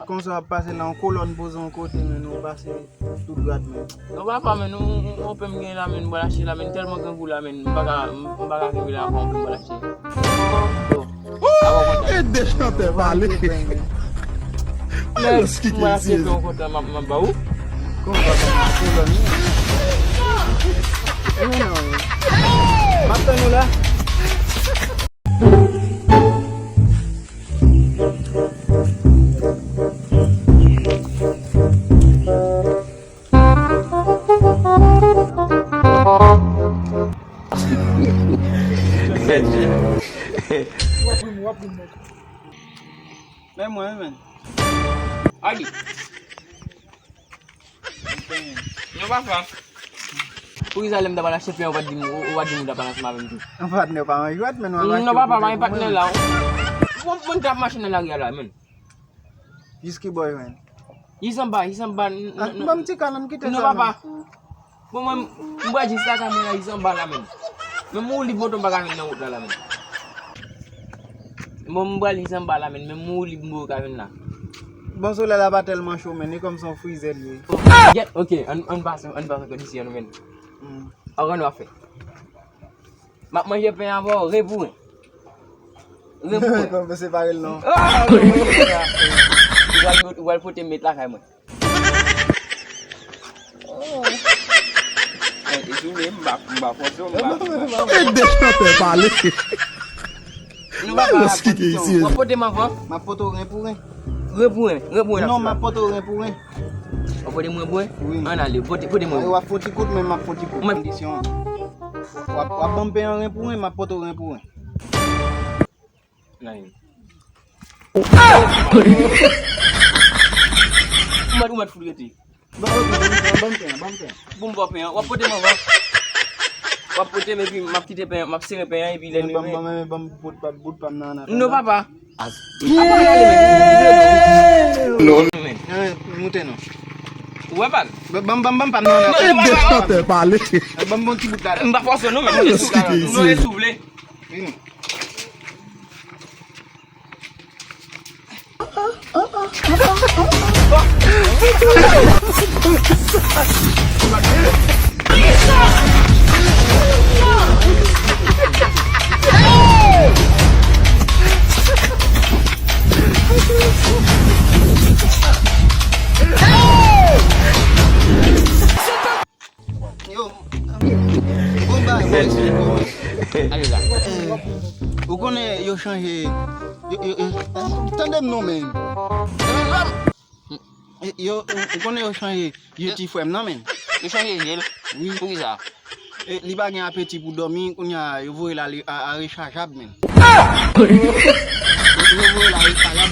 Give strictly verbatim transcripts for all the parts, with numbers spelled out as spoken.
Konsa w ap pase la, yon kolòn poze yon kote, men ou pase tou dwat, men. Non, papa, men, ou, ou, ou, open m gen la, men, m pral achte la, men, tèlman grangou la, men, m pa ka, m, m pa ka kenbe la ankò, open m pral achte. Bon. Ede chantè pale. Mèsi, m pral achte yon kontan, m ap, m ap ba ou. Konsa, konsa, kolòn, wi. Wi, non, wi. M ap tann ou la. Men mwen, men. Agi. Non, papa. Poukisa lè m t ap al achte pen, ou pa t di m, ou, ou pa t di m ou t ap al ansanm avè m tou? Patnè, pa yon jwèt, men nou ap achte. Non, papa, pa yon patnè la. Mwen, mwen t ap mache nan lari a la, men. Jis ki bò, men. Jis anba, jis anba. Ban m ti kal, ann kite sa. Non, papa. Bon, mwen, m pral jis lakay mwen la, jis anba la, men. Men m ou lib moto m pa ka vin nan wout la, la, men. Bon, m pral jis anba la, men. Men m ou lib moto ka vin la. Bon, solèy la pa tèlman cho, men. Li kòm se yon frizè li ye. Gèt, ok, ann, ann pase, ann pase kondisyon nou, men. Hmm. An rann w ap fè. M ap manje pen avè w, ren pou ren. Ren pou ren. Kòm se pa rèl non. Ah, ren pou ren. Ou pral, ou pral pote m met lakay mwen. Oh. E si w vle, m pa, m pa fòse w, m pa, m pa. Ede chantè pale. Nou pa pa kondisyon. W ap pote m avan? M ap pote w ren pou ren. Ren pou ren, ren pou ren. Non, m ap pote w ren pou ren. W ap pote m ren pou ren? Wi. Ann ale, pote, pote mwen. W ap fon ti kout, men m ap fon ti kout. Kondisyon. W ap, w ap ban m pen an ren pou ren, m ap pote w ren pou ren. Nan. Ou mèt, ou mèt fout rete. Ban m pen an, ban m pen an, ban m pen an. Pou m ba w pen an, w ap pote m anvan. W ap pote m epi m ap kite pen an, m ap sere pen an epi lè nou rive. Ban m, ban m, ban m bout pa, bout pa m nan, nan. Non, papa. Apa w ale, men? Non. Men. Eh, moute non. Ou wè pa l? Ban m, ban m, ban m pa m nan, nan. Non, non, papa. Ede chantè pale. Ban m bon ti bout la. M pa fòse w non, men. Moute sou la. Non, e si w vle. Vini. Yo, bon bagay, bon espri, bon. Ale la. Eh, ou konnen yo chanje, yo, yo, yo, tande m non, men. Eh, yo, ou, ou konnen yo chanje je ti frè m nan, men. Yo chanje je l? Wi. Poukisa? Eh, li pa gen apeti pou dòmi, kounye a, yo voye l ale a, a rechajab, men. Yo, yo voye l a rechajab.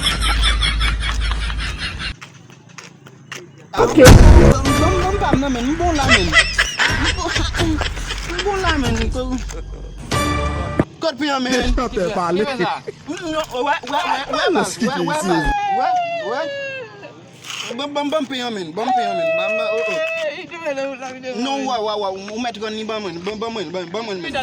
Ok. Ban m, ban m, ban m pa m nan, men. M bon la, men. M bon, m bon la, men. Kot pen an, men? Chantè pale. Ki fè sa? Non, wè, wè, wè, wè, baz, wè, wè, baz, wè, wè. Ban, ban, ban m pen an, men. Ban m pen an, men. Ban m, oh, oh. Non, wè, wè, wè, ou mèt rann li ban mwen. Ban, ban mwen, ban, ban mwen, men.